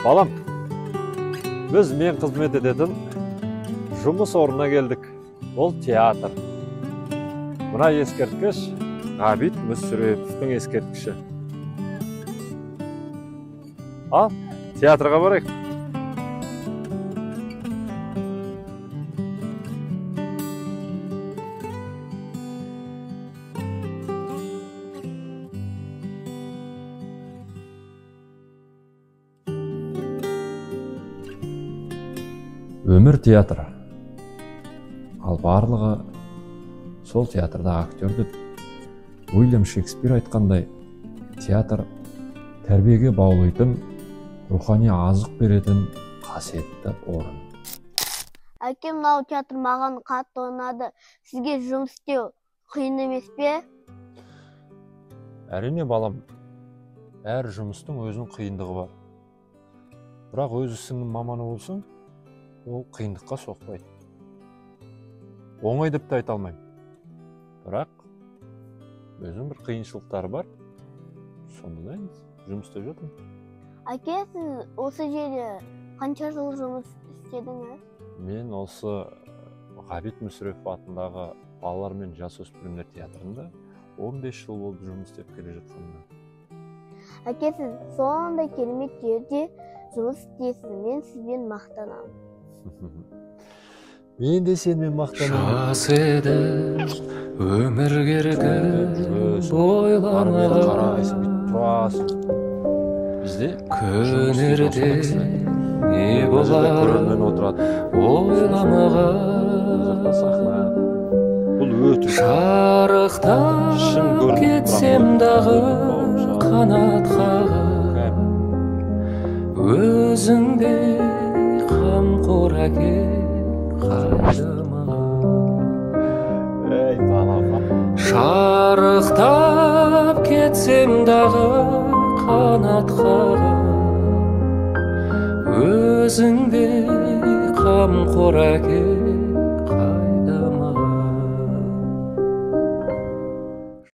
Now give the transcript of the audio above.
Балам, біз мен қызмет ететін жұмыс орнына келдік. Ол театр. Мына ескерткіш Ғабит Мүсіреповтің ескерткіші. Ал, театрға барайық. Өмір театры. Ал барлығы сол театрда актер деп Уильям Шекспир айтқандай, театр тәрбиеге баулитын, рухани азық беретін қасиетті орын. Әке, мынау театр маған қатты ұнады. Сізге жұмыс істеу қиын емес пе? Әрине, балам, әр жұмыстың өзінің қиындығы бар. Бірақ өз ісіңнің маманы болсаң, ол қиындыққа соқпайды. Оңай деп те айта алмаймын. Бірақ өзінің бір қиыншылықтары бар. Сонда да жұмыс істеп жатырмын. Әке, сіз осы жерде қанша жыл жұмыс істедіңіз? Мен осы Ғабит Мүсірепов атындағы балалар мен жасөспірімдер театрында 15 жыл болды жұмыс істеп келе жатқаныма. Әке, сіз сондай керемет жерде жұмыс істейсіз. Мен сізбен мақтанамын. Мен де сенімен мақтанамын. Жас едім, өмір керкі бойламаған. Қарайсың, бүйтіп тұрасың. Бізде күн ерте не көрермен боларын отырады. ойламаған. Бұл жақта сахна. Бұл өтірік. Шарықтап Шын көрініп кетсем тұрады. дағы Бауырсақ. қанат қағып, өзіңдей қамқор әке қайда маған? Ей, балам. Шарықтап кетсем дағы қанат қағып, өзіңдей қамқор әке